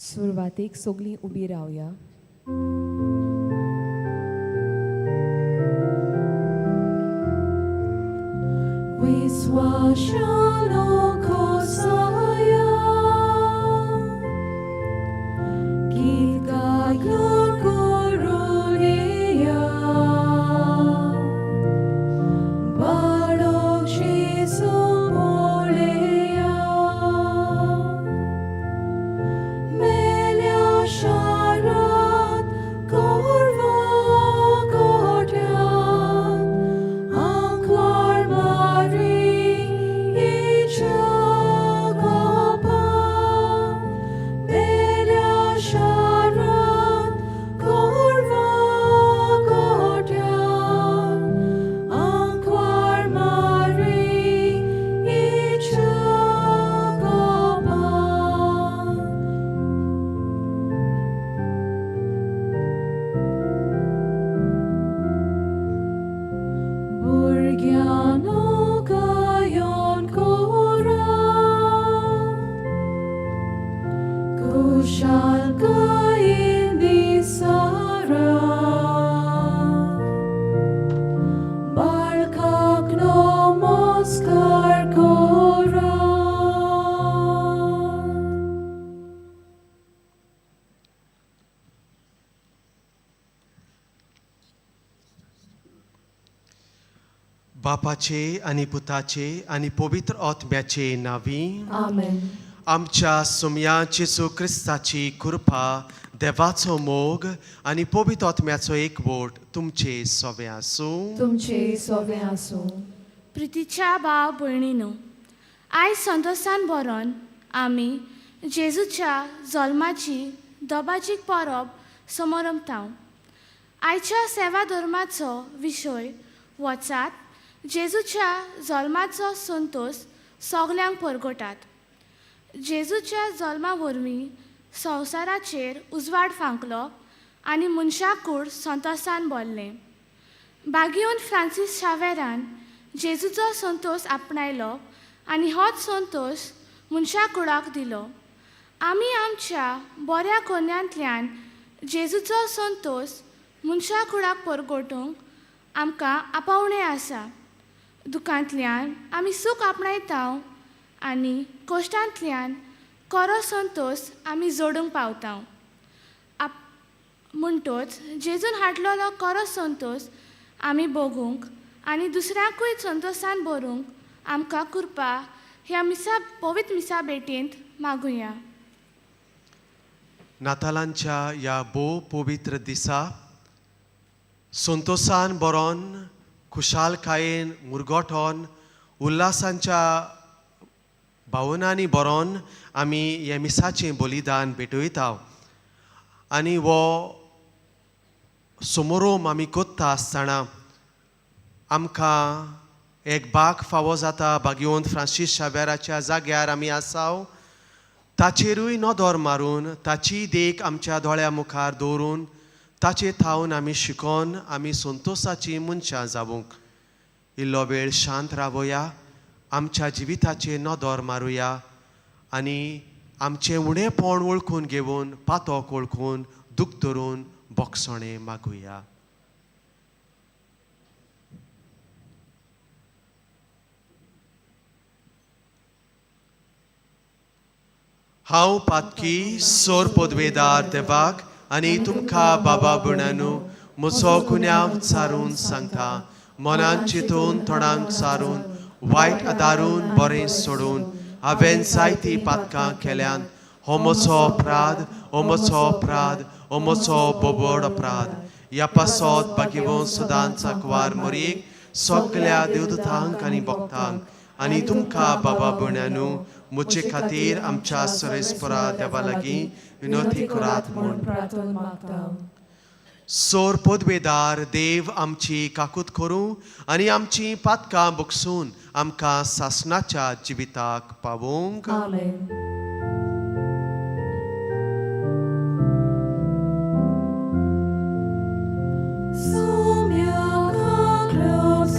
सुरवातेक सगळीं उबी रावया. Wiswashano kosaya Gitgayon koruneya Barok Jesu poleya Melia sharat korva kotyat Ankwar Mari Ichakopa Belia Sharat Korva Kotyat Ankwar Mari Ichakopa. Burgiano gayon kora Kushal kain disara Barkak nomoskar kora. बापाचे आनी पुताचे आनी पवित्र आत्म्याचे नांवी. आमेन. आमच्या सुमया जेजू क्रिस्ताची कृपा, देवाचो मोग आनी पवित्र आत्म्याचो एकवट तुमचे सोवे आसूं. तुमचे सोवे आसूं. प्रितीच्या भाव भयणीनो, आयज संतोसान भरोन आमी जेजूच्या जल्माची दबाजीक परब समरंभता. आयच्या सेवा धर्माचो विशय वचात जेजूच्या जल्माचो संतोस सगल्यांक परगटात. जेजूच्या जल्मा वरवीं संवसाराचेर उजवाड फांकलो आनी मनशाकूड संतोसान भरलें. बागियोन फ्रांसीस शावेरान जेजूचो संतोस आपणायलो आनी होच संतोस मनशा कुडाक दिलो. आमी आमच्या बऱ्या कोन्यांतल्यान जेजूचो संतोस मनशा कुडाक परगटूंक आमकां आपोवणें आसा. दुकांतल्यान आमी सूख आपणायता आनी कश्टांतल्यान खरो संतोस आमी जोडूंक पावता. आप म्हणटोच जेजून हाडलेलो खरो संतोस आमी भोगूंक आनी दुसऱ्याकूय संतोसान भरूंक आमकां कृपा ह्या मिसा पवित्र मिसा भेटेंत मागुया. नातालांच्या ह्या भोव पवित्र दिसा संतोसान बरोन, खुशालकायेन मुरगोठोन, उल्हासांच्या भावनांनी बरोन आमी हे मिसाचें बलिदान भेटयता आनी हो समोरोम आमी कोत्ता आसतना आमकां एक बाग फावो जाता. बागेवंत फ्रांसीस शाव्याराच्या जाग्यार आमी आसाव, ताचेरूय नदर मारून, ताची देख आमच्या दोळ्या मुखार दवरून, ताचे थावन आमी शिकोन आमी संतोसाची मनशां जावूंक. इल्लो वेळ शांत रावया, आमच्या जिविताचेर नदर मारुया आनी आमचें उणेपण वळखून घेवन, पातोक वळखून, दूख धरून बोगसणें मागुया. हांव पातकी सोर पदवेदार देवाक आनी तुमकां बाबा भयणांनो म्हजो गुन्यांव सारून सांगता. मनान चिंतून, तोंडान सारून, वायट आदारून, बरें सोडून हांवें जायतीं पातकां केल्यान. हो म्हजो अपराध, हो म्हजो अपराध, हो म्हजो बोबड अपराध. ह्या पासत बागेवन सदांच आंकवार मरयेक, सगल्या देवदूतांक आनी भक्तांक आनी तुमकां बाबा भयणांनो म्हजे खातीर आमच्या सरेस्परा देवा लागीं विनवती करात म्हूण प्रार्थना मागता. सोर पदवेदार देव आमची काकूत करूं आनी आमची पातकां बगसून आमकां सासणाच्या जिविताक पावोवंक. आमेन. Soumya kaklosor,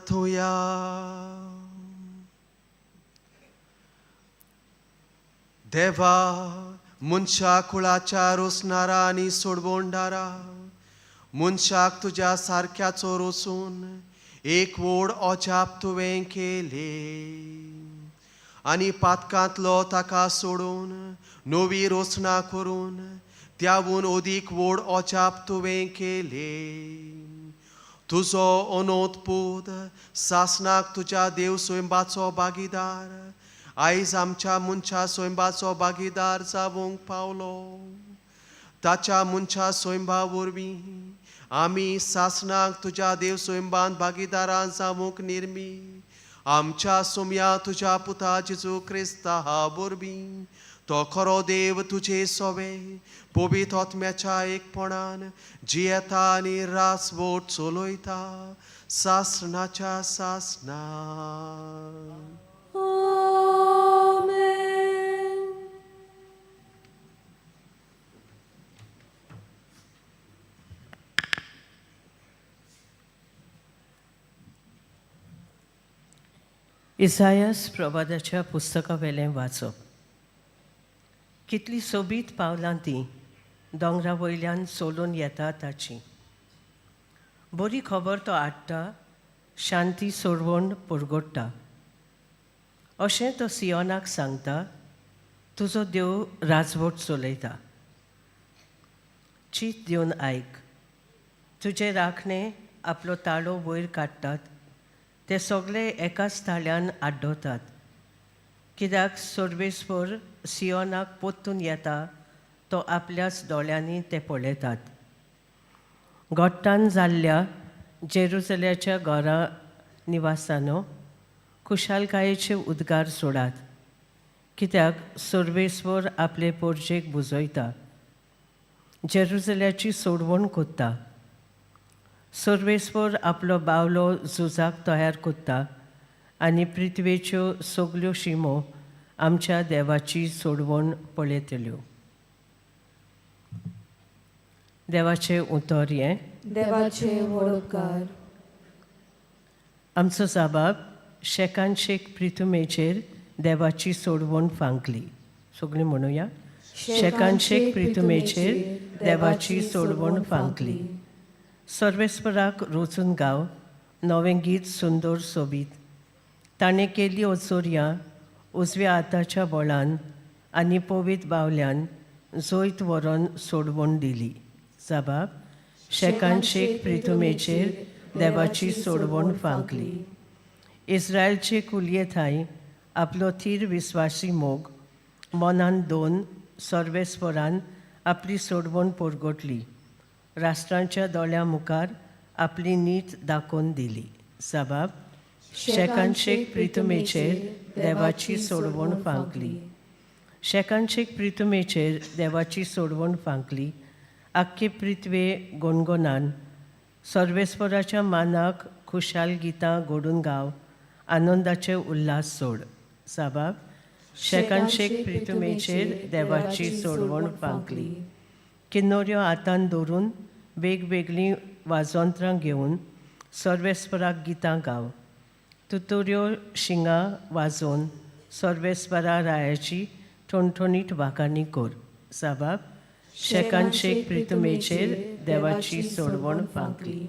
प्रार्थुया. देवा, मनशा कुळाच्या रोसणारा आनी सोडवणदारा, मनशाक तुज्या सारक्याचो रोसून एक व्हड अजाप तुवें केलें आनी पातकांतलो ताका सोडून नवी रोसणा करून त्यावून अदीक व्हड अजाप तुवें केलें. तुजो अनोत पूत सासणाक तुज्या देव स्वयंबाचो भागीदार आयज आमच्या मनशा स्वयंबाचो भागीदार जावंक पावलो. ताच्या मनशा स्वयंबा वरवीं आमी सासणाक तुज्या देव स्वयंबान भागीदारां जावंक निर्मी आमच्या सोम्या तुज्या पुता जेजू क्रिस्ता वरवीं तो खरो देव तुजे सोवे पवित्र आत्म्याच्या एकपणान जियेता आनी रासवट चलयता सासणाच्या सासणा. आमेन. इसायास प्रवादाच्या पुस्तका वेलें वाचप. कितली सोबीत पावलां तीं दोंगरा वयल्यान सोलून येता ताची. बरी खबर तो हाडटा, शांती सोडवण परगट्टा. अशें तो सियोनाक सांगता, तुजो देव राजवट चलयता. चीत दिवन आयक, तुजे राखणे आपलो ताळो वयर काडटात, ते सगळे एकाच ताळ्यान आड्डोतात. कित्याक सर्वेस्पर सियोनाक परतून येता, तो आपल्याच दोळ्यांनी ते पळयतात. गोट्टान जाल्ल्या जेरुजल्याच्या घरा निवासानो, खुशालकायेचे उद्गार सोडात, कित्याक सर्वेस्पर आपले पोरजेक बुजयता, जेरुजल्याची सोडवण कोत्ता. सर्वेस्पर आपलो बावलो झुजाक तयार कोत्ता आनी पृथ्वेच्यो सगल्यो शिमो आमच्या देवाची सोडवण पळयतल्यो. देवाचें उतर हें. देवाचे व्हड उपकार. आमचो जाबाब शेकान शेक प्रितुमेचेर देवाची सोडवण फांकली. सगळीं म्हणुया, शेकान शेक प्रितुमेचेर देवाची सोडवण फांकली. सर्वेस्पराक रोचून गाव नवें गीत सुंदर सोबीत. ताणें केली ओचोरयां उजव्या हाताच्या बळान आनी पवीत बावल्यान जैत व्हरोन सोडवण दिली. जाबाब शेकान शेक प्रितुमेचेर देवाची सोडवण फांकली. इस्रायलचे कुलये थांय आपलो थीर विस्वासी मोग मनान दोन सर्वेस्परान आपली सोडवण परगटली, राष्ट्रांच्या दोळ्यां मुखार आपली नीत दाखोवन दिली. जाबाब शेकान शेक प्रितुमेचेर देवाची सोडवण फांकली. शेकान शेक प्रितुमेचेर देवाची सोडवण फांकली. आख्खे पृथ्वे गोणगोणान सर्वेस्पराच्या मानाक खुशाल गितां घडून गाव, आनंदाचे उल्हास सोड. साबाब शेकान शेक प्रितुमेचेर देवाची सोडवण फांकली. किन्नोऱ्यो हातान दवरून वेगवेगळीं वाजोंत्रां घेवन सर्वेस्पराक गितां गाव. तुतुऱ्यो शिंगां वाजोवन सर्वेस्परा रायाची ठणठणीत वाखाणी कर. साबाब शेकान शेक प्रितुमेचेर देवाची सोडवण फांकली.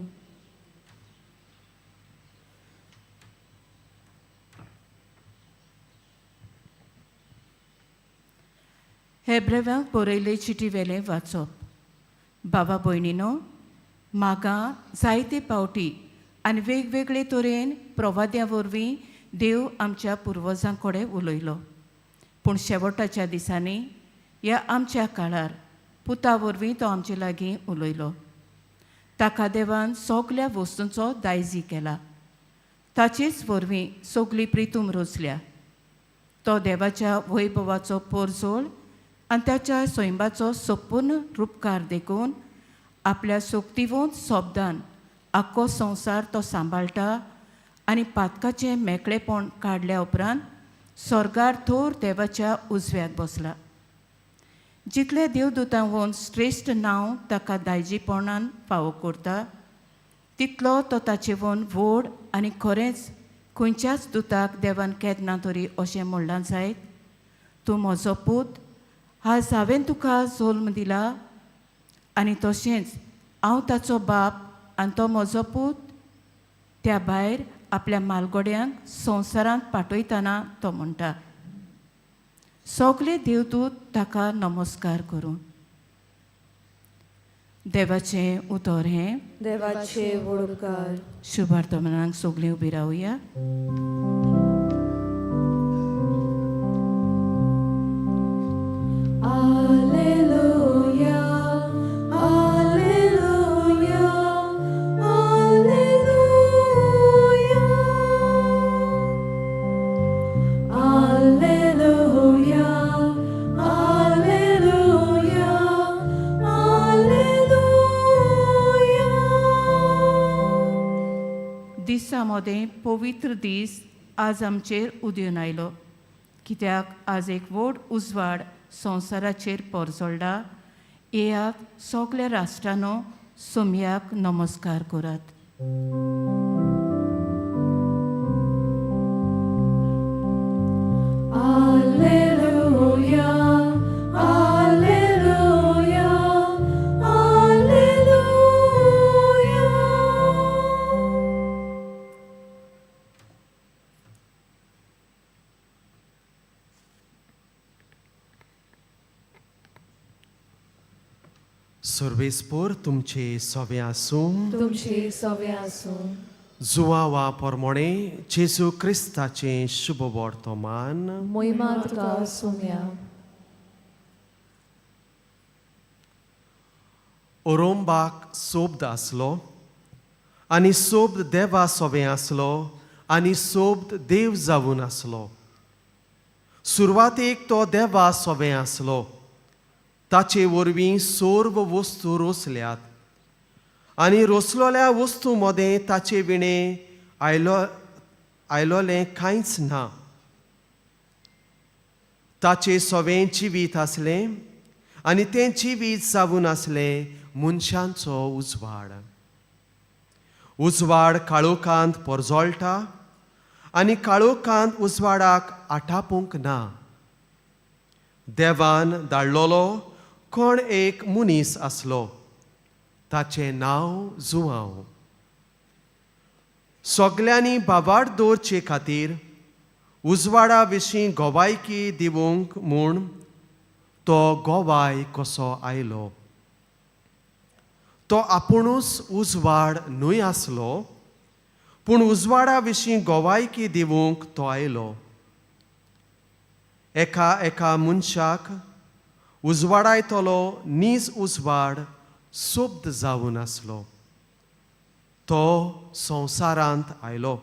हेब्रेव्यांक बरयल्ले चिटी वेलें वाचप. बाबा भयणीनो, म्हाका जायते पावटी आनी वेगवेगळे तरेन प्रवाद्या वरवीं देव आमच्या पुर्वजां कडेन उलयलो, पूण शेवटाच्या दिसांनी ह्या आमच्या काळार पुता वरवीं तो आमचे लागीं उलयलो. ताका देवान सगल्या वस्तूंचो दायजी केला, ताचेच वरवीं सगली प्रितूम रचल्या. तो देवाच्या वैभवाचो पोरजोळ आनी ताच्या सैंबाचो संपूर्ण रुपकार देखून आपल्या सोक्तिवंत शब्दान आख्खो संवसार तो सांबाळटा आनी पातकाचें मेकळेपण काडल्या उपरांत स्वर्गार थोर देवाच्या उजव्याक बसला. जितले देवदूतांवन श्रेश्ठ नांव ताका दायजीपणान फावो करता, तितलो तो ताचेवन व्हड आनी खरेंच खंयच्याच दुताक देवान केन्ना तरी अशें म्हणलां जायत, तूं म्हजो पूत, आज हांवें तुका जल्म दिला, आनी तशेंच हांव ताचो बाप आनी तो म्हजो पूत. त्या भायर आपल्या मालगोड्यांक संवसारांत पाठयतना तो म्हणटा, सगळे देवदूत ताका नमस्कार करूं. देवाचें उतर हें. देवाचे वडोपकार. शुभार्थमनाक सगळीं उबी रावया. Alleluia, Alleluia, Alleluia. Alleluia, Alleluia, Alleluia. दिसा मदें पवित्र दीस आज आमचेर उदेवन आयलो, कित्याक आज एक व्हड उजवाड संवसाराचेर पोरजोळ्ळा. येयात सगल्या राष्ट्रांनो सोमयाक नमस्कार करात. Alleluia, Alleluia, Alleluia. सर्वेस्पोर तुमचे सवे आसूं. तुमचे सवे आसूं. जुवावा पोरमोणे जेजू क्रिस्ताचें शुभ वर्तमान. मोहिमा तुका सोम्या. ओरोंबाक सोब्द आसलो आनी सोब्द देवा सोबें आसलो आनी सोब्द देव जावन आसलो. सुरवातेक तो देवा सोबें आसलो. ताचे वरवीं सर्व वस्तू रोसल्यात आनी रोसलोल्या वस्तू मदें ताचे विणें आयलोलें कांयच ना. ताचे सोवें जिवीत आसलें आनी तें जिवीत जावन आसलें मनशांचो उजवाड. उजवाड काळोखांत पोरजोळटा आनी काळोखांत उजवाडाक आटापूंक ना. देवान धाडलोलो कोण एक मनीस आसलो, ताचें नांव जुवांव. सगल्यांनी बाबाड दवरचे खातीर उजवाडा विशीं गोवायकी दिवंक म्हूण तो गोवाय कसो आयलो. तो आपुणूच उजवाड न्हय आसलो, पूण उजवाडा विशीं गोवायकी दिवंक तो आयलो. एका एका मनशाक उजवाडायतलो नीज उजवाड सोब्द जावन आसलो. तो संवसारांत आयलो,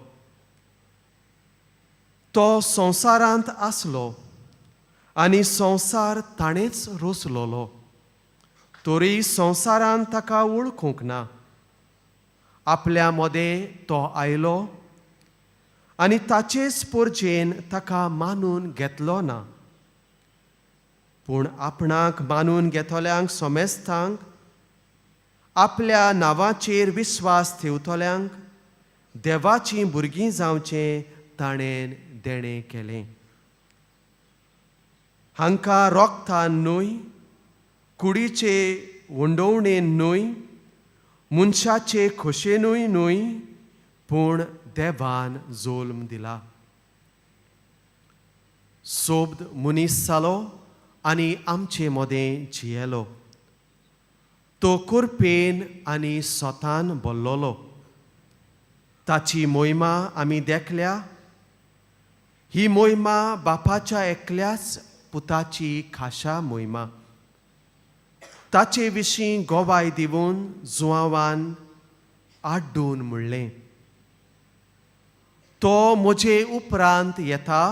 तो संवसारांत आसलो आनी संवसार ताणेंच रोसलोलो, तरी संवसारान ताका वळखूंक ना. आपल्या मदें तो आयलो आनी ताचेच पोरजेन ताका मानून घेतलो ना, पूण आपणाक मानून घेतल्यांक सोमेस्तांक, आपल्या नांवाचेर विस्वास ठेवतल्यांक देवाचीं भुरगीं जावचें ताणें देणें केलें. हांकां रोगतान न्हय, कुडीचे वंडोवणेन न्हय, मनशाचे खोशेनूय न्हय, पूण देवान जोल्म दिला. सोब्द मनीस जालो आनी आमचे मदें जियेलो. तो कुरपेन आनी सोतान बोल्लोलो. ताची मोहिमा आमी देखल्या. ही मोहिमा बापाच्या एकल्याच पुताची खाशा मोहिमा. ताचे विशीं गोवाय दिवन जुवावान आड्डून म्हणलें, तो म्हजे उपरांत येता,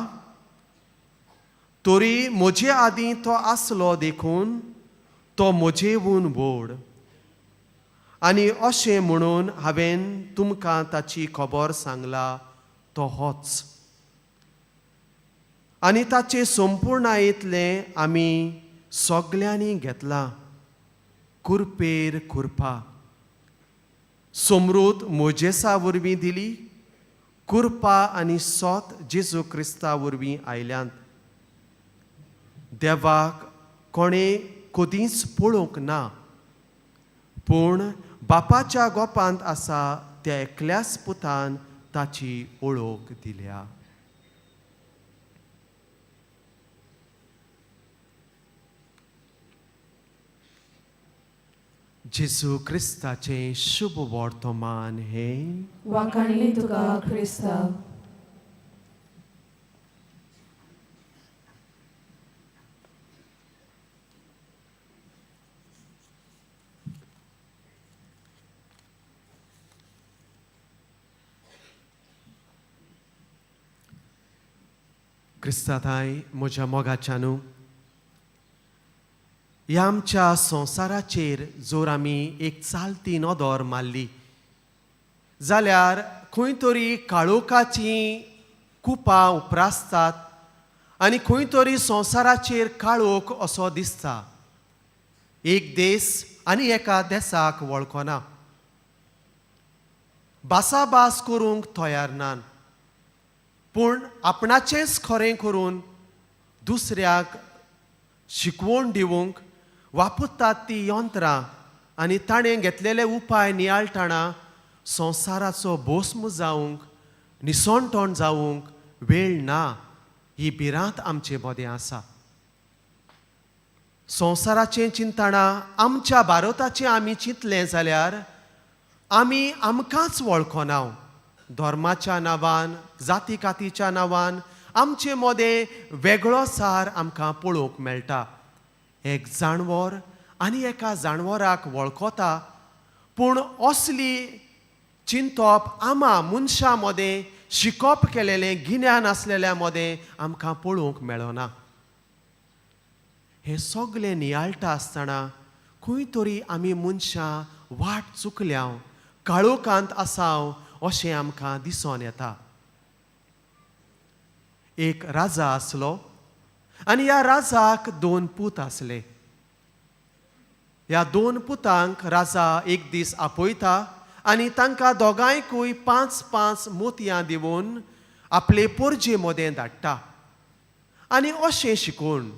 तरी म्हजे आदीं तो आसलो देखून तो म्हजेवून व्हड. आनी अशें म्हणून हांवें तुमकां ताची खबर सांगला, तो होच. आनी ताचे संपुर्णायेंतलें आमी सगल्यांनी घेतलां, कुरपेर कुरपा. समृद्ध मोजेसा वरवीं दिली, कृपा आनी सोत जेजू क्रिस्ता वरवीं आयल्यांत. देवाक कोणें कदींच पळोवंक ना, पूण बापाच्या गोपांत आसा त्या एकल्याच पुतान ताची ओळख दिल्या. जेजू क्रिस्ताचें शुभ वर्तमान हें. वाखाणली तुका क्रिस्ता. क्रिस्ताताय म्हज्या मोगाच्यानू, ह्या आमच्या संवसाराचेर जर आमी एक चालती नदर मारली जाल्यार खंय तरी काळोखाचीं कुपां उप्रासतात आनी खंय तरी संवसाराचेर काळोख असो दिसता. एक देस आनी एका देसाक वळखना, भासाभास करूंक तयार ना, पूण आपणाचेंच खरें करून दुसऱ्याक शिकवण दिवंक वापरतात ती यंत्रां आनी ताणें घेतलेले उपाय नियाळटना संवसाराचो भस्म जावंक, निसणटण जावंक वेळ ना ही भिरांत आमचे मदें आसा. संवसाराचें चिंतना आमच्या भारताचें आमी चिंतलें जाल्यार आमी आमकांच वळखना. धर्माच्या नांवान, जाती कातीच्या नांवान आमचे मदें वेगळो सार आमकां पळोवंक मेळटा. एक जानवर आनी एका जानवराक वळखता, पूण असली चिंतप आमा मनशां मदें शिकप केलेलें गिन्यान आसलेल्या मदें आमकां पळोवंक मेळना. हें सगलें नियाळटा आसतना खंय तरी आमी मनशां वाट चुकल्या, काळोखांत आसाव अशें आमकां दिसून येता. एक राजा आसलो आनी ह्या राजाक दोन पूत आसले. ह्या दोन पुतांक राजा एक दीस आपयता आनी तांकां दोगांयकूय 5-5 मोतयां दिवन आपले पोरजे मदें धाडटा आनी अशें शिकोवन,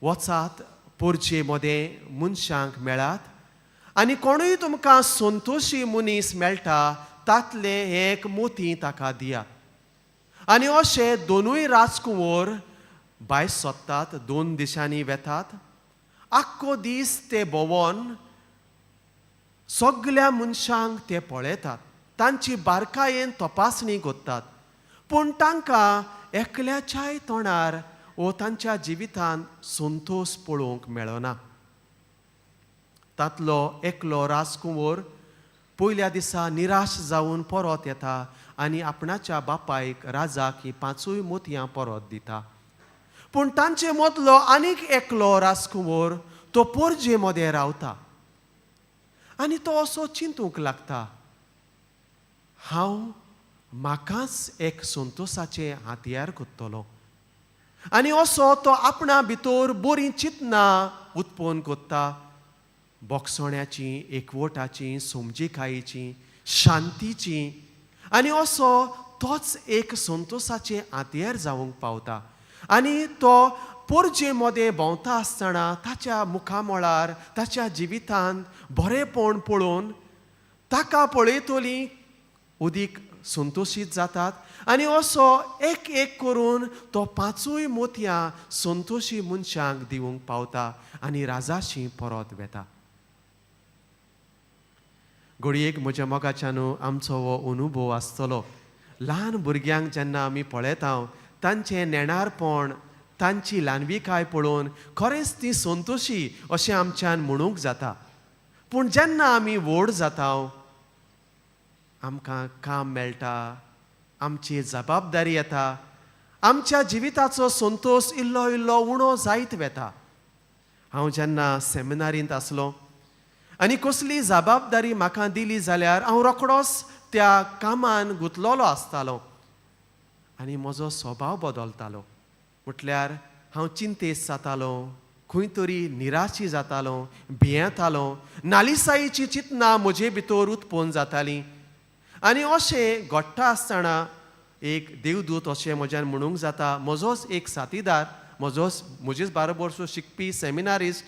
वचात पोरजे मदें मनशांक मेळात आनी कोणूय तुमकां संतोशी मनीस मेळटा तातलें एक मोती ताका दियात. आनी अशे दोनूय राजकुंवर भायर सोदतात, दोन दिशांनी वेतात. आख्खो दीस ते भोंवोन सगल्या मनशांक ते पळयतात, तांची बारकायेन तपासणी करतात, पूण तांकां एकल्याच्याय तोंडार वो तांच्या जिवितांत संतोश पळोवंक मेळना. तांतलो एकलो राजकुंवर पयल्या दिसा निराश जावन परत येता आनी आपणाच्या बापायक राजाक ही 5 मोतयां परत दिता. पूण तांचे मदलो आनीक एकलो राजकुंवर तो पोरजे मदें रावता आनी तो असो चिंतूंक लागता, हांव म्हाकाच एक संतोशाचें हातयार करतलो. आनी असो तो आपणा भितर बरीं चिंतनां उत्पन्न करता, बोगसण्याची, एकवटाची, समजिकायेची, शांतीची, आनी असो तोच एक संतोशाचें हातयार जावंक पावता. आनी तो पोरजे मदें भोंवता आसतना ताच्या मुखामळार, ताच्या जिवितांत बरेंपण पळोवन ताका पळयतलीं उदीक संतोशीत जातात आनी असो एक एक करून तो 5 मोतयां संतोशी मनशांक दिवंक पावता आनी राजाशी परत वेता. घडयेक म्हज्या मोगाच्यानू आमचो हो अनुभव आसतलो. ल्हान भुरग्यांक जेन्ना आमी पळयता तांचें नेणारपण, तांची ल्हानविकाय पळोवन खरेंच ती संतोशी अशें आमच्यान म्हणूंक जाता. पूण जेन्ना आमी व्हड जाता, आमकां काम मेळटा, आमची जबाबदारी येता, आमच्या जिविताचो संतोश इल्लो इल्लो उणो जायत वेता. हांव जेन्ना सेमिनारींत आसलो आनी कसली जबाबदारी म्हाका दिली जाल्यार हांव रोखडोच त्या कामान गुंतलेलो आसतालो आनी म्हजो स्वभाव बदलतालो. म्हटल्यार हांव चिंतेस्त जातालो, खंय तरी निराशी जातालो, भियेतालो. नालिसाईची चिंतना म्हजे भितर उत्पन्न जाताली. आनी अशें घडटा आसतना एक देवदूत अशें म्हज्यान म्हणूंक जाता, म्हजोच एक साथीदार, म्हजोच म्हजेच बारोबर शिकपी सेमिनारिस्ट,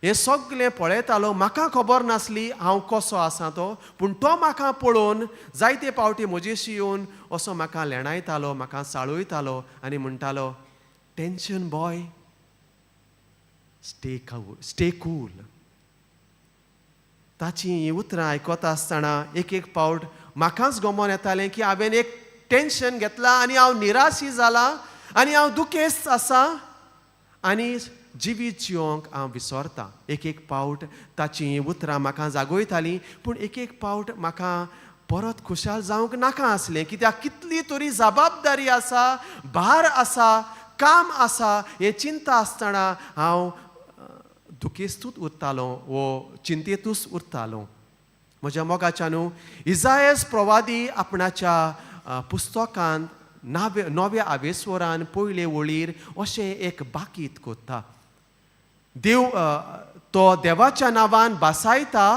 हें सगलें पळयतालो. म्हाका खबर नासली हांव कसो आसा तो, पूण तो म्हाका पळोवन जायते पावटी म्हजेशी येवन असो म्हाका लेणायतालो, म्हाका साळयतालो आनी म्हणटालो, tension boy, stay stay cool. ताची हीं उतरां आयकता आसतना एक एक पावट म्हाकाच गमोन येतालें की हांवें एक टेंशन घेतलां आनी हांव निराशी जालां आनी हांव दुखेस्त आसा आनी जिवीत जिवंक हांव विसरतां. एक एक पावट ताची हीं उतरां म्हाका जागयतालीं, पूण एक एक पावट म्हाका परत खुशाल जावंक नाका आसलें, कित्याक कितली तरी जबाबदारी आसा, भार आसा, काम आसा. हें चिंता आसतना हांव दुखेस्तूच उरतालो वो चिंतेतूच उरतालो. म्हज्या मोगाच्या न्हू, इजायस प्रवादी आपणाच्या पुस्तकांत नव्या आवेस्वरान पयले वळीर अशें एक बाकीत कोत्ता. देव तो देवाच्या नांवान भासायता,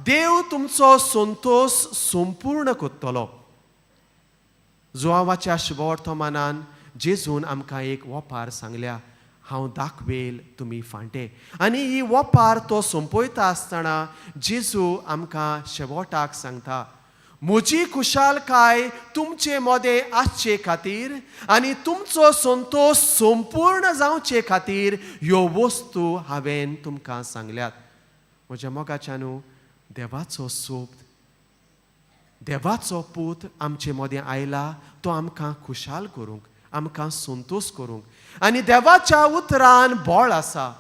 देव तुमचो संतोश संपूर्ण कोत्तलो. जुवाच्या शुभवर्तमानान जेजून आमकां एक वपार सांगल्या, हांव दाखवेल तुमी फांटे. आनी ही वपार तो सोंपयता आसतना जेजू आमकां शेवटाक सांगता, म्हजी खुशालकाय तुमचे मदें आसचे खातीर आनी तुमचो संतोश संपूर्ण जावचे खातीर ह्यो वस्तू हांवें तुमकां सांगल्यात. म्हज्या मोगाच्या न्हू, देवाचो सोबद, देवाचो पूत आमचे मदें आयला तो आमकां खुशाल करूंक, आमकां संतोश करूंक. आनी देवाच्या उतरान बळ आसा.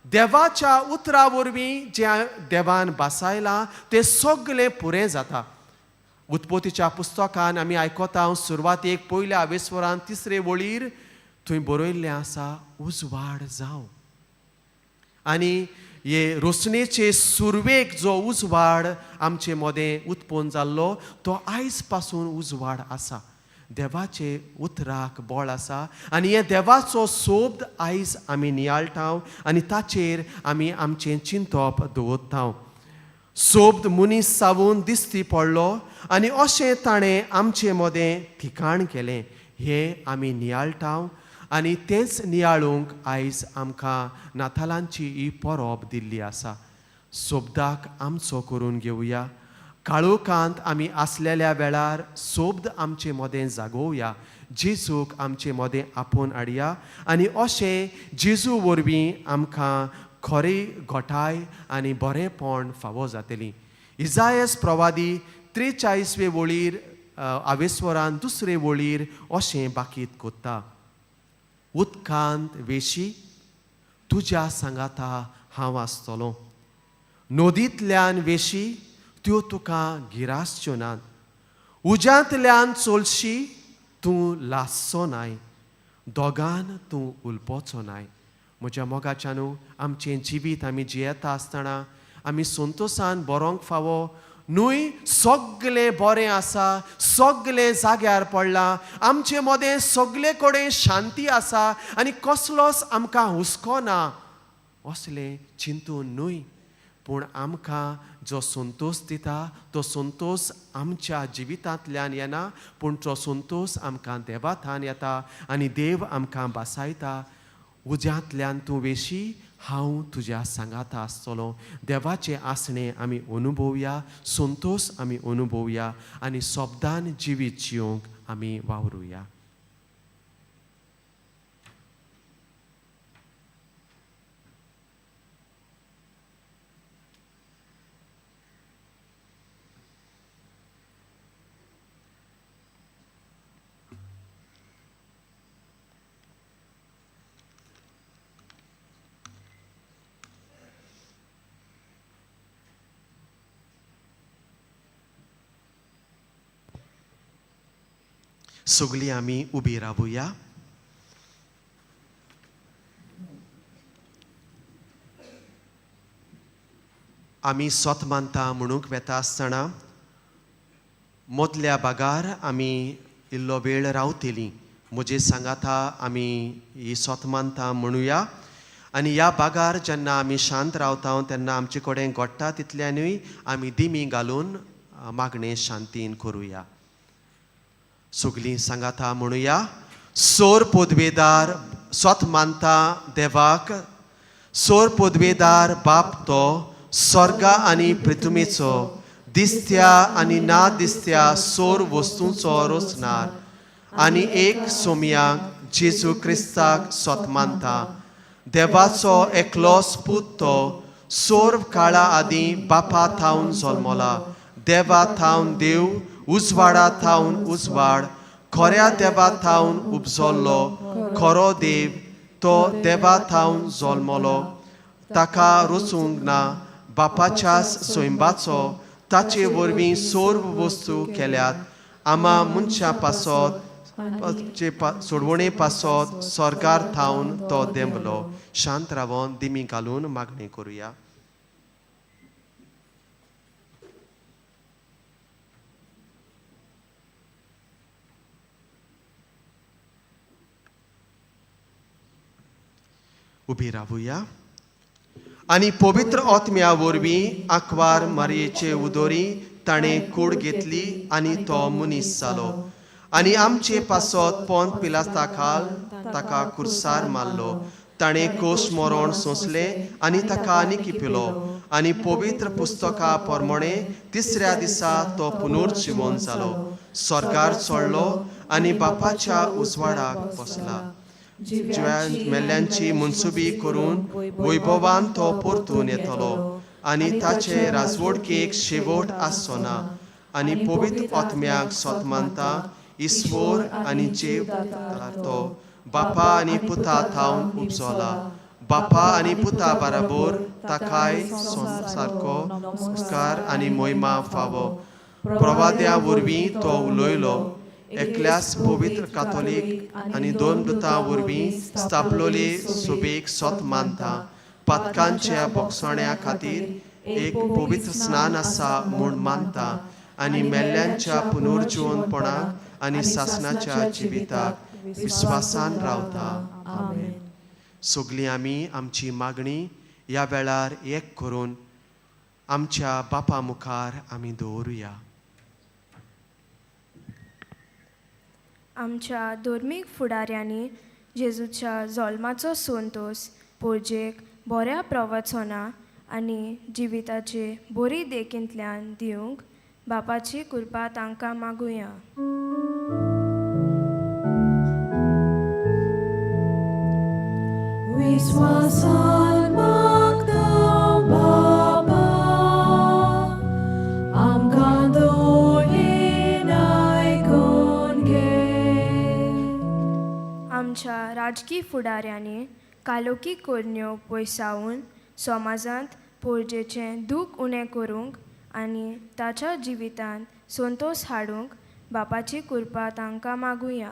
देवाच्या उतरा वरवीं जें देवान भासायलां तें सगलें पुरें जाता. उत्पत्तीच्या पुस्तकान आमी आयकता, सुरवातेक पयल्या आवेस्वरान तिसरे वळीर थंय बरयल्लें आसा, उजवाड जावं. आनी हे रोसणेचे सुरवेक जो उजवाड आमचे मदें उत्पन्न जाल्लो तो आयज पासून उजवाड आसा. देवाचे उतराक बळ आसा आनी हे देवाचो सोब्द आयज आमी नियाळटा आनी ताचेर आमी आमचें चिंतप दवरता. सोब्द मनीस सावून दिसती पडलो आनी अशें ताणें आमचे मदें ठिकाण केलें, हें आमी नियाळटा आनी तेंच नियाळूंक आयज आमकां नातालांची ही परब दिल्ली आसा. सोब्दाक आमचो करून घेवया. काळोखांत आमी आसलेल्या वेळार सोब्द आमचे मदें जागोवया, जेजूक आमचे मदें आपोवन हाडया आनी अशें जेजू वरवीं आमकां खरी घटाय आनी बरेंपण फावो जातली. इजायस प्रवादी 43वे वळीर आवेस्वरान दुसरे वळीर अशें बाकीत कोत्ता, उदकांत वेशी तुज्या सांगाता हांव आसतलो, नदींतल्यान वेशी त्यो तुका गिरासच्यो नात, उज्यांतल्यान चलशी तूं लासचो नाय, दोगान तूं उलपोचो नाय. म्हज्या मोगाच्या न्हू, आमचें जिवीत आमी जियेता आसतना आमी संतोशान बरोवंक फावो न्हय. सगलें बरें आसा, सगलें जाग्यार पडलां, आमचे मदें सगले कडेन शांती आसा आनी कसलोच आमकां हुस्को ना असलें चिंतून न्हय, पूण आमकां जो संतोश दिता तो संतोश आमच्या जिवितांतल्यान येना, पूण तो संतोश आमकां देवाथान येता आनी देव आमकां भासायता, उज्यांतल्यान तूं वेशी, हांव तुज्या सांगाता आसतलो. देवाचें आसणें आमी अनुभवया, संतोश आमी अनुभवया आनी शब्दान जिवीत जिवंक आमी वावरुया. सगळीं आमी उबी रावया. आमी स्वत मानता म्हणूंक वेता आसतना मदल्या भागार आमी इल्लो वेळ रावतली. म्हजे सांगाता आमी ही स्वत मानता म्हणुया आनी ह्या बागार जेन्ना आमी शांत रावता तेन्ना आमचे कडेन घडटा तितल्यानूय आमी दिमी घालून मागणें शांतीन करुया. सगलीं सांगाता म्हणुया. सोर पदवेदार स्वत मानता देवाक, सोर पदवेदार बाप तो स्वर्गा आनी पृथ्वीचो, दिसत्या आनी ना दिसत्या सोर वस्तूंचो रचणार, आनी एक सोमयाक जेजू क्रिस्ताक स्वत मानता, देवाचो एकलोच पूत तो सोर काळा आदीं बापा थावन जल्मला, देवा थावन देव, उजवाडा थावन उजवाड, खऱ्या देवा थावन उपजल्लो खरो देव, तो देवा थावन जल्मलो, ताका रचूंक ना, बापाच्या सैंबाचो, ताचे वरवीं सर्व वस्तू केल्यात, आमा मनशां पासत सोडवणे पासत स्वर्गार थावन तो देंवलो. शांत रावन दिमी घालून मागणी करुया. उबी रावुया. आनी पवित्र आत्म्या वरवीं आंकवार मारयेचे उदोरी ताणें कूड घेतली आनी तो मनीस जालो, आनी आमचे पासत पोंत पिलास्ता खाल ताका कुर्सार मारलो. ताणें कोश मरण सोंसलें आनी ताका आनी पिलो, आनी पवित्र पुस्तका प्रमाणे तिसऱ्या दिसा तो पुनर्जिवन जालो, स्वर्गार चडलो आनी बापाच्या उजवाडाक बसला. जिव्या मेल्ल्यांची मनसुबी करून वैभवान तो परतून येतलो, आनी ताचे राजवडकेक शेवट आसचो ना. आनी पवित्र आत्म्याक स्वत मानता, ईश्वर आनी जीव तो बापा आनी पुता थावन उपजला, बापा आनी पुता बराबर ताकाय सारको नमस्कार आनी मोहिमा फावो. प्रवाद्या वरवीं तो उलयलो, एकल्यास पवित्र कातोलीक आनी दोन दुतां वरवीं स्थापलोली सुबेक स्वत मानता, पातकांच्या बोगसण्या खातीर एक पवित्र स्नान आसा म्हूण मानता, आनी मेल्ल्यांच्या पुनर्जिवनपणाक आनी सासणाच्या जिविताक विस्वासान रावता. आमेन. सगलीं आमी आमची मागणी ह्या वेळार एक करून आमच्या बापा मुखार आमी दवरुया. आमच्या धर्मीक फुडाऱ्यांनी जेजूच्या जल्माचो संतोस पोरजेक बऱ्या प्रवचना आनी जिविताचे बरी देखींतल्यान दिवंक बापाची कृपा तांकां मागुया. विस्वासान मागता बापा, आमकां दोळेन आयकून घे. आमच्या राजकी फुडाऱ्यांनी कालोकी करण्यो पयसावन समाजांत पोरजेचें दूख उणें करूंक आनी ताच्या जिवितांत संतोस हाडूंक बापाची कृपा तांकां मागुया.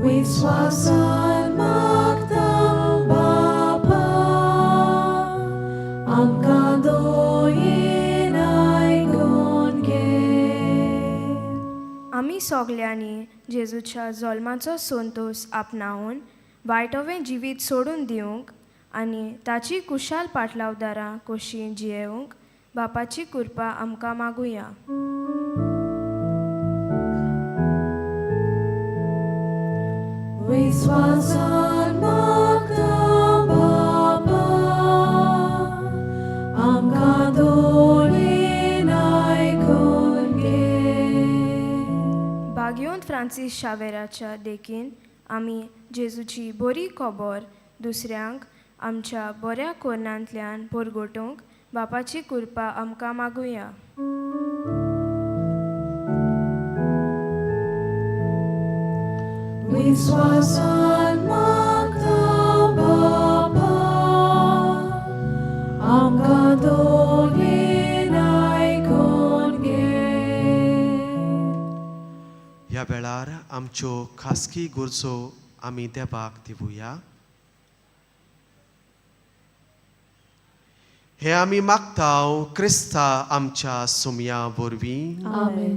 विस्वासान मागता बापा, आमकां दोळेन आयकून घे. आमी सगल्यांनी जेजूच्या जल्माचो संतोस आपणावन वायटवें जिवीत सोडून दिवंक आनी ताची कुशाल पाटलावदारां कशी जियेवंक बापाची कृपा आमकां मागुया. विस्वासान मागता बापा, आमकां दोळेन आयकून घे. बागयोंत फ्रांसीस शावेराच्या देखीन आमी जेजूची बरी खबर दुसऱ्यांक आमच्या बऱ्या कोर्नांतल्यान परगटूंक बापाची कृपा आमकां मागुया. विस्वासान मागता बापा, आमकां दोळेन आयकून घे. ह्या वेळार आमच्यो खासगी गरजो आमी देवाक दिवया. हे आमी मागता क्रिस्ता आमच्या सुमया वरवीं. आमेन.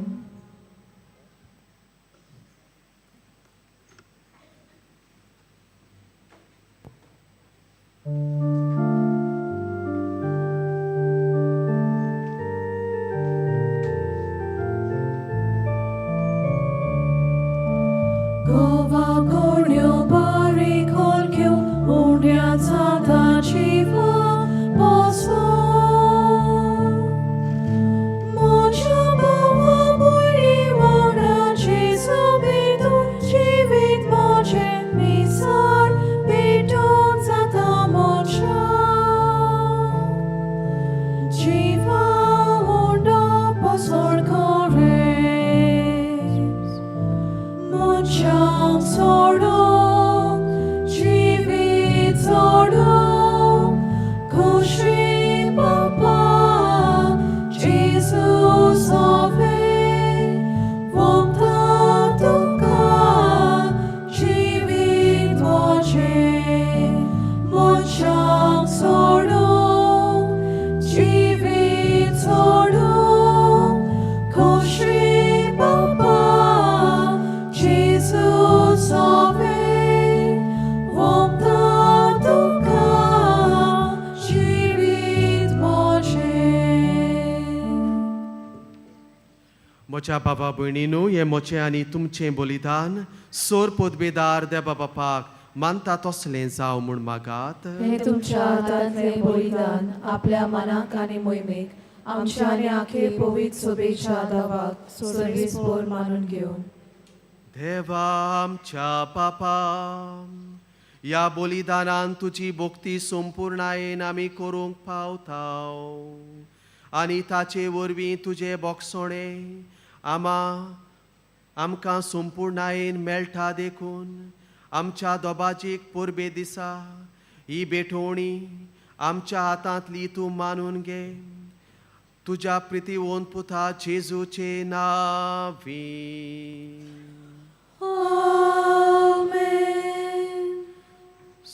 म्हज्या बाबा भयणीनू, हें म्हजें आनी तुमचें बलिदान सोर पदवेदार देवा बापाक मानता तसलें जावं म्हूण मागात. हें तुमच्या हातांतलें बलिदान आपल्या मनाक आनी मोहिमेक आमच्या आनी आखे पवित्र सोबेच्या दावाक सर्वेस्पोर मानून घेवन. देवा आमच्या बापा, ह्या बलिदानान तुजी भक्ती संपुर्णायेन आमी करूंक पावताव आनी ताचे वरवीं तुजें बोगसणें आमकां संपुर्णायेन मेळटा. देखून आमच्या दोबाजीक परबे दिसा ही भेटवणी आमच्या हातांतली तूं मानून घे, तुज्या प्रितीवंत पुता जेजूचे नांवी. आमेन.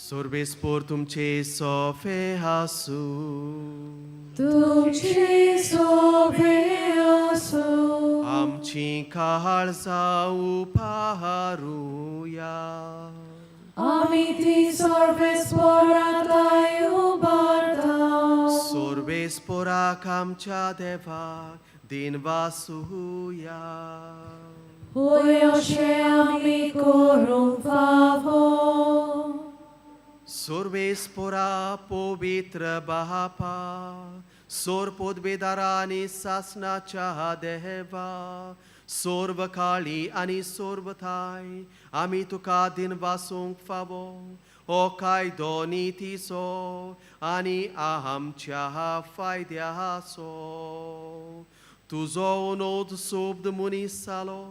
सर्वेस्पोर तुमचे सोफे आसूं. तुमची सोबे आसूं. आमची काळजां उपारुया. आमी ती सर्वेस्पोराताय उबारता. सर्वेस्पोराक आमच्या देवाक दिनवासुया. होय, अशें आमी करूंक फावो. सर्वेस्पोरा पवित्र बापा, सोर पदवेदारा आनी सासनाच्या देवा, सर्व काळी आनी सर्व ठांय आमी तुका दिनवासूंक फावो. हो कायदो नितीचो आनी आमच्या फायद्याचो. तुजो अनोद शब्द मनीस जालो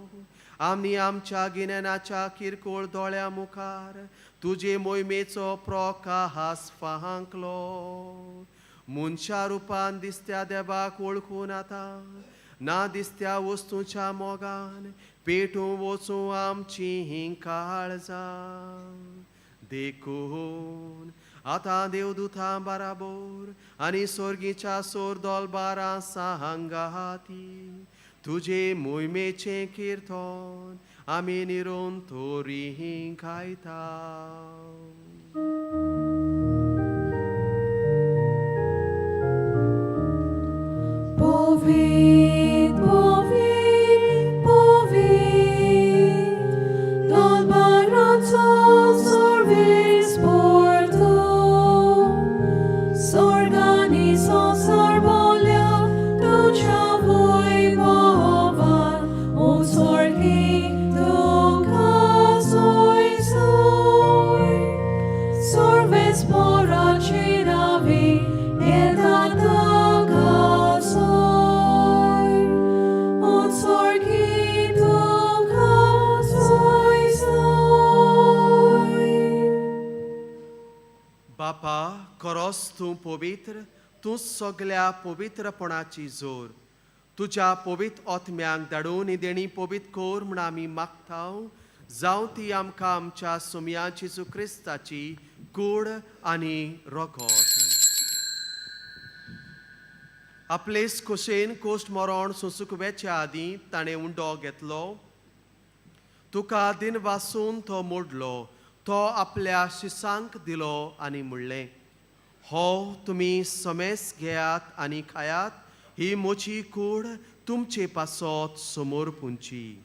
आमी आमच्या गिन्यानाच्या किरकोळ दोळ्या मुखार तुजे मोहिमेचो प्रकाश फांकलो. मनशा रुपान दिसत्या देवाक वळखून आतां ना दिसत्या वस्तूच्या मोगान पेटूं वचूं आमची हीं काळजां. देखून आतां देवदूतां बाराबोर आनी सोर्गीच्या सोर दोलबारां सांगाती तुजे मोहिमेचें किर्तन आमी निरंतरी गायता. Povit, povit, povit, Dolbaranzo sorvis porto, Sorganizo sorbolia, ducia voi bovan, Un sorgi duca soi soi, Sorves pora cinavi, et ataca soi, Un sorgi duca soi soi. बापा, खरोच तूं पवित्र, तूं सगल्या पवित्रपणाची जोर. तुज्या पवित्र आत्म्यांक धाडून ही देणी पवित्र कर म्हूण आमी मागता, जावं ती आमकां आमच्या सोमया जेजू क्रिस्ताची कूड आनी रगत. आपलेच खोशेन कोश्ट मरण सोंसूंक वेच्या आदीं ताणें उंडो घेतलो, तुका दिन वासून तो मोडलो, तो आपल्या शिसांक दिलो आनी म्हणलें, हो तुमी समेस घेयात आनी खायात, ही म्हजी कूड तुमचे पासत समोर पुंची.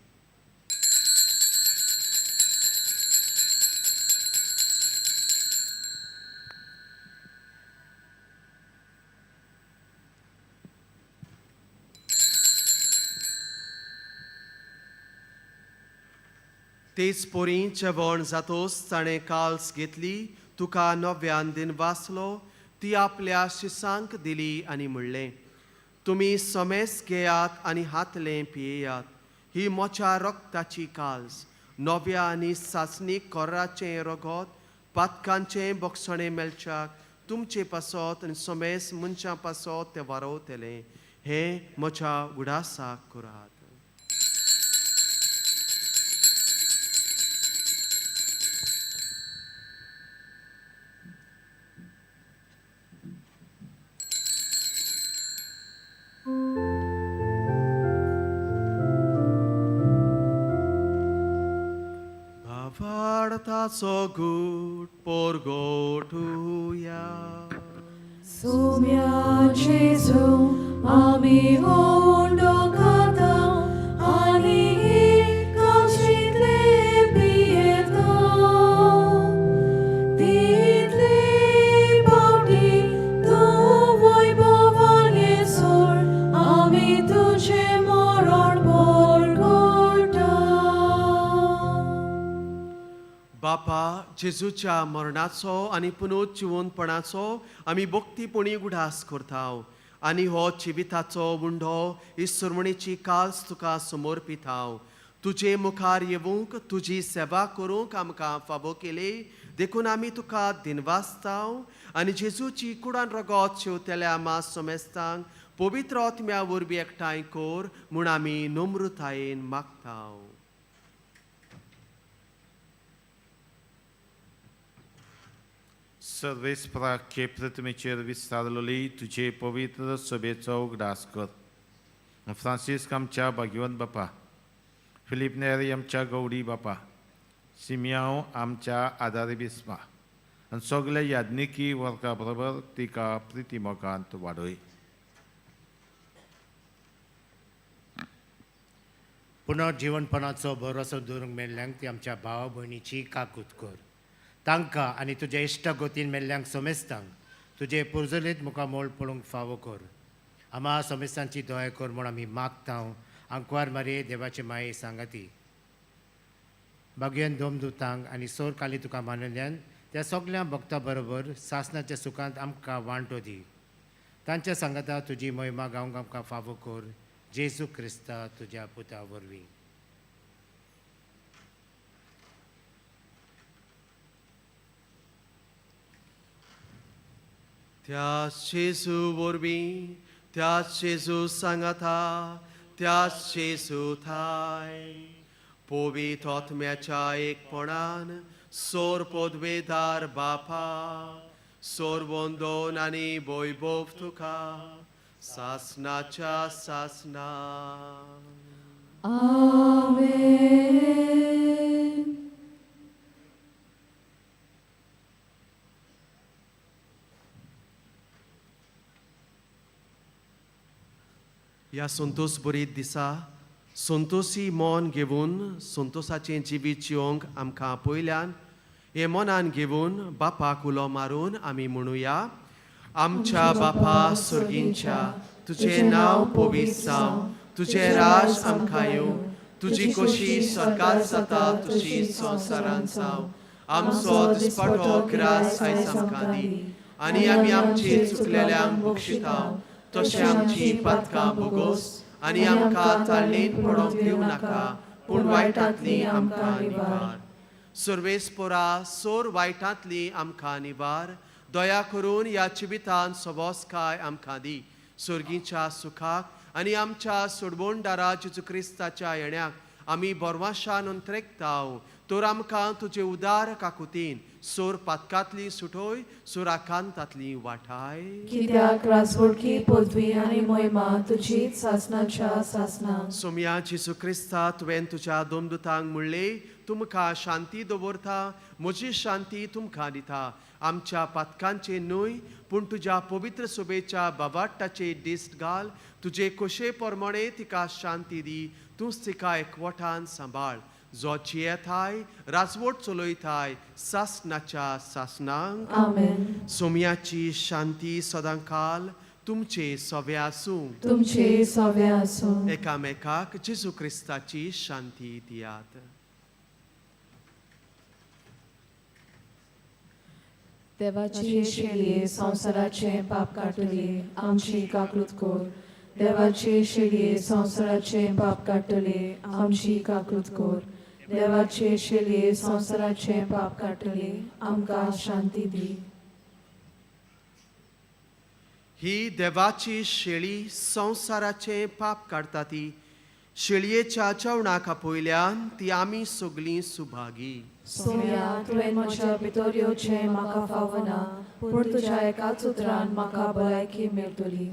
तेच पोरी जेवण जातोच ताणें काल्स घेतली, तुका नव्यान दिन वाचलो, ती आपल्या शिसांक दिली आनी म्हणलें, तुमी समेस घेयात आनी हातलें पियेयात, ही मोच्या रक्ताची काल्स, नव्या आनी सासणीक कोर्राचें रगत पातकांचें बक्षणें मेळच्याक तुमचे पासत आनी समेस मनशां पासत तें वारोवतलें. हें म्हज्या उडासाक करात. भावार्थाचो गूट पोरगोटुया. Sumia Jesu, ami ondo kata, जेजूच्या मरणाचो आनी पुनर्जिवंतपणाचो आमी भक्तीपणी उगडास करता आनी हो जिविताचो उंडो ही सुरवणेची काल्स तुका समर्पिताव. तुजे मुखार येवंक तुजी सेवा करूंक आमकां फावो केली देखून आमी तुका दिनवासताव आनी जेजूची कुडान रगत शेवतेल्या मास सोमेस्तांक पवित्र आत्म्या वरवीं एकठांय कर म्हूण आमी नम्रतायेन मागताव. सर्वेस्पराचे प्रतिमेचेर विस्तारलेली तुजे पवित्र सभेचो उगडास कर. फ्रांसिस्क आमच्या भाग्यवंत बापा, फिलीप नेरी आमच्या गौडी बापा, सिमियांव आमच्या आदारी बिस्पा आनी सगल्या याज्ञिकी वर्गा बरोबर तिका प्रिती मोगांत वाडय. पुनर्जिवनपणाचो भरोसो दवरूंक मेल्ल्यांक ती आमच्या भावा भयणीची काकूत कर. तांकां आनी तुज्या इश्टा गोतीन मेल्ल्यांक सोमेस्तांक तुजे पुर्जलीत मुखामोळ पळोवंक फावो कर. आमा सोमेस्तांची दया कर म्हूण आमी मागता. आंकवार मारये देवाचे माये सांगाती बागयन दोमदुतांक आनी सोर काली तुका मानल्यान त्या सगल्या भक्ता बरोबर सासनाच्या सुखांत आमकां वांटो दी. तांच्या सांगाता तुजी महिमा गावंक आमकां फावो कर. जेजू क्रिस्ता तुज्या पुता वरवीं. त्या जेजू वरवीं, त्या जेजू सांगाता, त्या जेजू थाय पवित्र आत्म्याच्या एकपणान सोर पदवेदार बापा सोर वंदोन आनी वैभव तुका सासनाच्या सासना. आमेन. ह्या संतोष बरीत दिसा संतोषी मन घेवन संतोषाचें जिवीत जिवंक आमकां आपयल्यान हें मनान घेवन बापाक उलो मारून आमी म्हणुया. आमच्या बापा सर्गींच्या, तुजें नांव पवित्र जावं, तुजें राज आमकां येवं, तुजी खोशी सरकार जाता तुजी संवसारान जावं. आमचो दिसपटो ग्रास आयज आमकां दी आनी आमी आमचे चुकलेल्यांक बक्षिताव तशें आमची पातकां बोगोस आनी आमकां ताळणेंत पडोवंक दिवं नाका पूण वायटांतली आमकां निवार. सर्वेस्पोरा सोर वायटांतली आमकां निवार. दया करून ह्या जिवितान सोबोसकाय आमकां दी. सर्गीच्या सुखाक आनी आमच्या सोडवणदारा जेजू क्रिस्ताच्या येण्याक आमी बोरवाशान अंत्रेकताव. तर आमकां तुजे उदार काकुतीन सोर पातकांतली सुटोय, सोर आकांतांतली वाठाय. कित्याक राजवडकी पदवी आनी महिमा तुजीच सासनाच्या सासना. सोमया जेजू क्रिस्ता, तुवें तुज्या दोमदुतांक म्हणलें, तुमकां शांती दवरता, म्हजी शांती तुमकां दिता. आमच्या पातकांचे न्हय पूण तुज्या पवित्र सभेच्या बाबाट्टाचे दिश्ट घाल. तुजे खोशे प्रमाणे तिका शांती दी. तूंच तिका एकवटान सांबाळ जो जियेताय राजवट चलयताय सासनाच्या सासनांक. आमेन. सोमयाची शांती सदांकाल तुमचे सवे आसूं. तुमचे सवे आसूं. एकामेकाक जेजू क्रिस्ताची शांती दियात. देवाची शेळये संवसाराचें पाप काडटली आमची काकूत कर. देवाची शेळये संवसाराचें पाप काडटली आमची काकूत कर. देवाचे शेळये संवसाराचें पाप काडटली आमकां शांती दी. ही देवाची शेळी संवसाराचें पाप काडटा ती शेळयेच्या जेवणाक आपयल्यान ती आमी सगलीं सुभागी. सोम्या, तुवें म्हज्या भितर येवचें म्हाका फावना, पूण तुज्या एकाच उतरान म्हाका भलायकी मेळटली.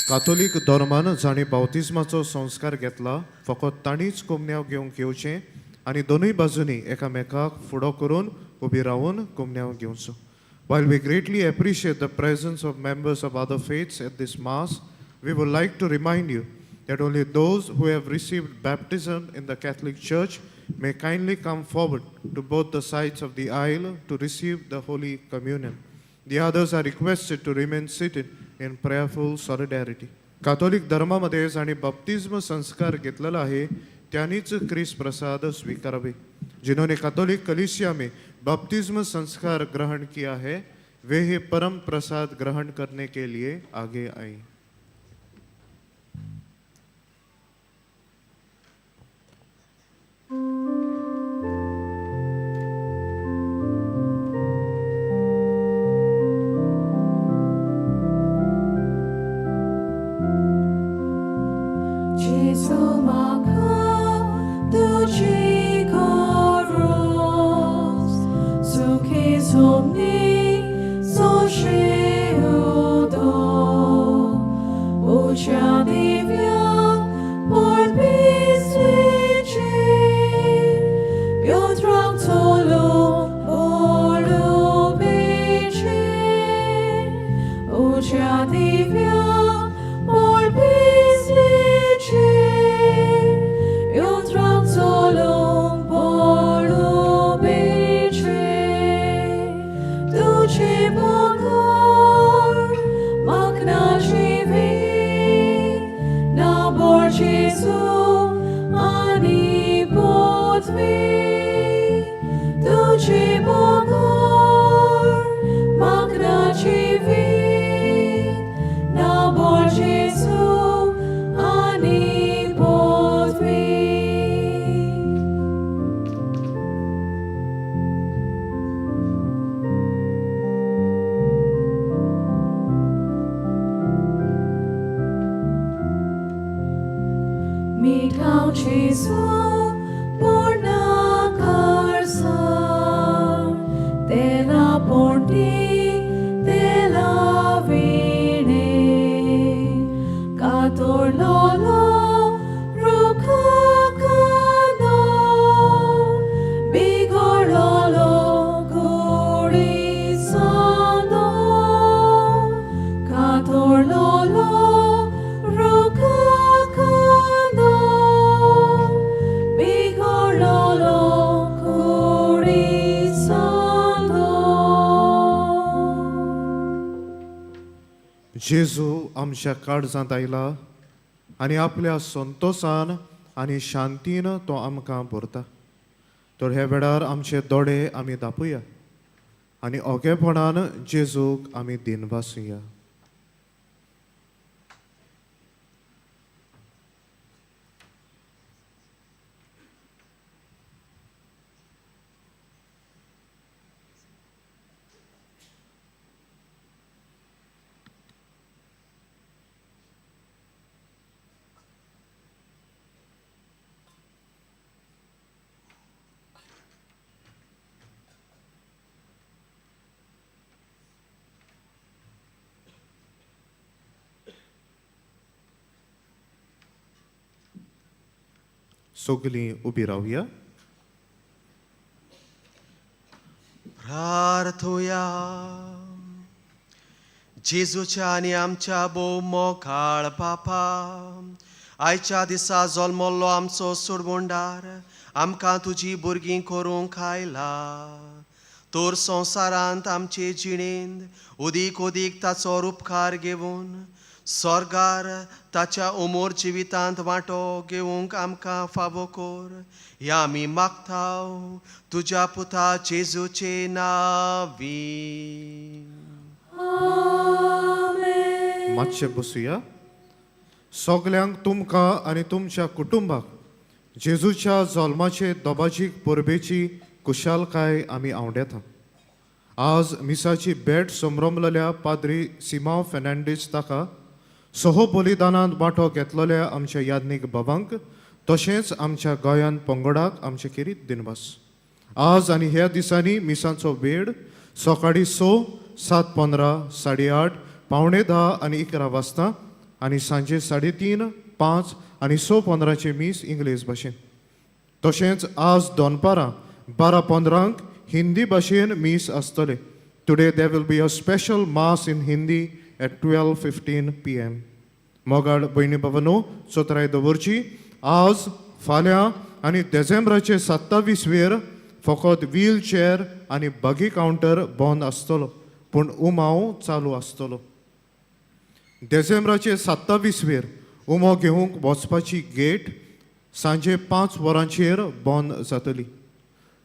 कातोलीक धर्मान जांणी बावतिज्माचो संस्कार घेतला फकत तांणीच कोमन्याव घेवंक येवचें आनी दोनूय बाजूंनी एकामेकाक फुडो करून उबी रावन कोमन्याव घेवचो. While we greatly appreciate the presence of members of other faiths at this Mass, we would like to remind you that only those who have received baptism in the Catholic Church may kindly come forward to both the sides of the aisle to receive the Holy Communion. The others are requested to remain seated in prayerful solidarity. Catholic धर्मामध्ये जांणी बाप्तिज्म संस्कार घेतलेला आहे त्यांनीच क्रिस प्रसाद स्वीकारावे. जिन्होंने Catholic कलीसिया में बपतिस्म संस्कार ग्रहण किया है वे ही परम प्रसाद ग्रहण करने के लिए आगे आए. Jesu म्हाका तुजी गरज, सुखी सोमनी सोशे उदो, उज्या दिव्या पोर्पिसलीचे, योत्रांक चोलो बोलुपेचे, उज्या दिव्या पोर्पिसलीचे, योत्रांक चोलो बोलुपेचे, तुझे बगर म्हाका ना जिवीत, ना बोर जेजू आनी पृथ्वी, तुझे बगर म्हाका ना जिवीत, ना बोर जेजू आनी पृथ्वी. मिठाव जेजू पूर्ण करसार, तेला पोंटी तेला विणे, कातोरलोलो रुखा कांदो, बिगोडलोलो कुडी सांदो, कातोरलोलो रुखा कांदो, बिगोडलोलो कुडी सांदो. जेजू आमच्या काळजांत आयला आनी आपल्या संतोसान आनी शांतीन तो आमकां भरता. तर ह्या वेळार आमचे दोळे आमी दापुया आनी ओगेपणान जेजूक आमी दिनवासुया. सगलीं उबी रावया. प्रार्थुया. जेजूच्या आनी आमच्या भोव मोगाळ बापा, आयच्या दिसा जल्मल्लो आमचो सोडवणदार आमकां तुजी भुरगीं करूंक आयला. तर संवसारांत आमचे जिणेंत उदीक उदीक ताचो उपकार घेवन स्वर्गार ताच्या उमोर जिवितांत वांटो घेवंक आमकां फावो कर, ह्या आमी मागता तुज्या पुता जेजूचे नांवी. मातशें बसुया. सगल्यांक तुमकां आनी तुमच्या कुटुंबाक जेजूच्या जल्माचे दोबाजीक परबेची कुशालकाय आमी आंवडेता. आज मिसाची भेट समरमलेल्या पाद्री सिमांव फेर्नांडीस ताका सह बलिदानांत वांटो घेतलेल्या आमच्या याज्ञीक बाबांक तशेंच आमच्या गोंयान पंगडाक आमचे खेरीत दिनवास. आज आनी ह्या दिसांनी मिसांचो वेळ सकाळीं 6, 7:15, 8:30, 9:45 आनी 11 वाजता आनी सांजे 3:30, 5 आनी 6:15 मीस इंग्लीश भाशेन. तशेंच आज दनपारां 12:15 हिंदी भाशेन मीस आसतलें. Today there will be a special mass in Hindi at 12:15 PM. मोगाळ भयणी बाबांनो, चतराय दवरची. आज फाल्यां आनी देसेंब्राचे 27 वेर फकत व्हील चेअर आनी बगी कावंटर बंद आसतलो, पूण उमाव चालू आसतलो. देसेंब्राचे 27 वेर उमो घेवंक वचपाची गेट सांजे 5 वरांचेर बंद जातली.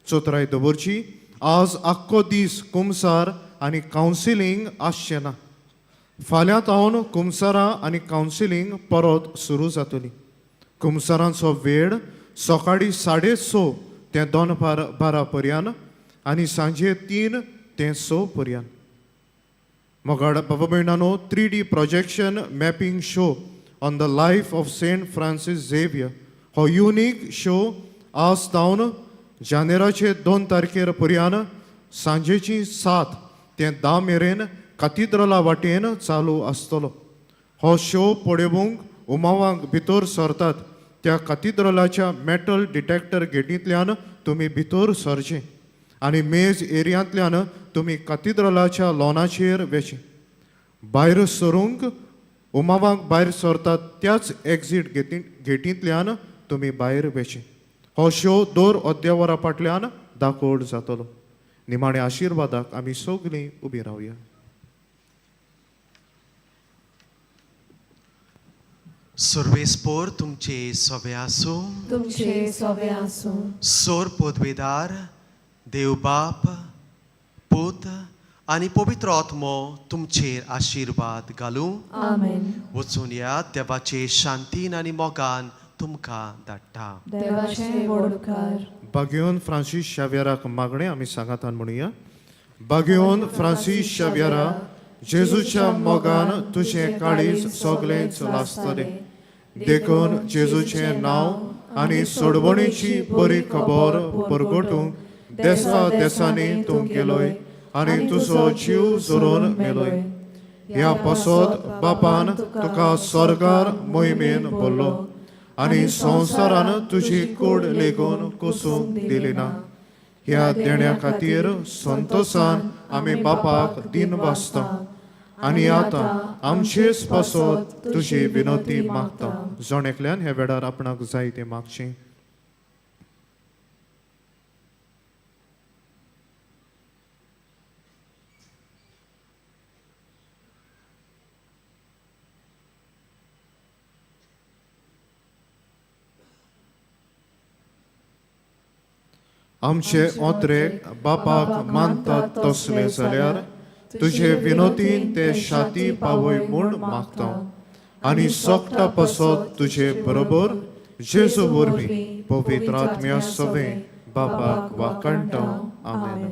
चोत्राय दवरची, आज आख्खो दीस कुमसार आनी कावन्सिलींग आसचें ना. फाल्यां तावन कुमसारां आनी कावन्सिलींग परत सुरू जातली. कुमसारांचो वेळ सकाळीं 6:30 ते दनपार 12 पर्यंत आनी सांजे 3 ते 6 पर्यंत. मोगाड बाबा भयणानो, 3D projection mapping show on the life of Saint Francis Xavier हो युनीक शो आज तावन जानेराचे 2 तारखेर पर्यंत सांजेची 7 ते 10 मेरेन कातिद्रला वाटेन चालू आसतलो. हो शो पळोवंक उमावांक भितर सरतात त्या कातिद्रलाच्या मेटल डिटॅक्टर गेटींतल्यान तुमी भितर सरचें आनी मेज एरियांतल्यान तुमी कातिद्रलाच्या लॉनाचेर वेचें. भायर सरूंक उमावांक भायर सरतात त्याच एक्झीट गेटींतल्यान तुमी भायर वेचें. हो शो दर अर्द्या वरा फाटल्यान दाखोवड जातलो. निमाण्या आशिर्वादाक आमी सगलीं उबीं रावया. सर्वेस्पोर तुमचे सोवे आसूं. तुमचे सोवे आसूं. सोर पोदवेदार देवबाप पूत आनी पवित्र आत्मो तुमचेर आशिर्वाद घालूं. आमेन. वचून या देवाचे शांतीन आनी मोगान तुमकां धाडटा. देवाचे वडकार. बागेवन फ्रांसीस शाव्यराक मागणें आमी सांगातान म्हणुया. बागेवन फ्रांसीस शाव्यरा, जेजूच्या मोगान तुजें काळीज सगळेंच लासतलें, देखून जेजूचें नांव आनी सोडवणेची बरी खबर परगटूंक देसा देसांनी तूं गेलोय आनी तुजो जीव जोरून मेलोय. ह्या पासत बापान तुका स्वर्गार मोहिमेन भरलो आनी संवसारान तुजी कूड लेगून कोसूंक दिली ना. ह्या देण्या खातीर संतोसान आमी बापाक दिन वाचता आनी आतां आमचेच पासत तुजी विनोती मागता. जण एकल्यान ह्या वेळार आपणाक जाय तें मागचें. आमचे ओत्रेक बापाक मानतात तसले जाल्यार तुजे विनोतीन ते शाती पावय म्हूण मागता आनी सोकटा पासत तुजे बरोबर जेजू वरवीं पवित्र आत्म्या सवें बापाक वाखाणटा. आमेन.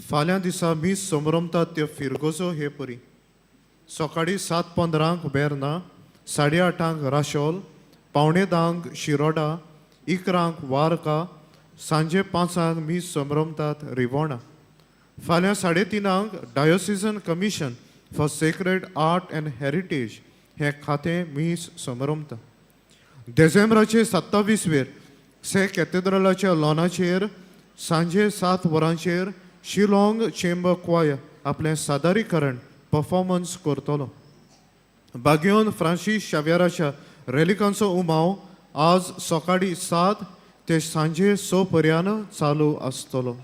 फाल्यां दिसा मीस समरमतात त्यो फिरगोजो हे परी. सकाळीं 7:15 वेर्ना, 8:30 राशोल, 9:45 शिरोडा, 11 वारका, सांजे 5 मीस समरमतात रिवोणा. फाल्यां 3:30 diocesan commission for sacred art and heritage हें खातें मीस समरमता. देझेंब्राचे 27वेर से कॅथेड्रलाच्या लॉनाचेर सांजे 7 वरांचेर शिलाँग चेंबर क्वायर आपलें सादरीकरण परफॉर्मन्स करतलो. बागेवन फ्रांसीस शाव्यराच्या रेलिकांचो उमाव आज सकाळीं 7 ते सांजे 6 पर्यंत चालू आसतलो.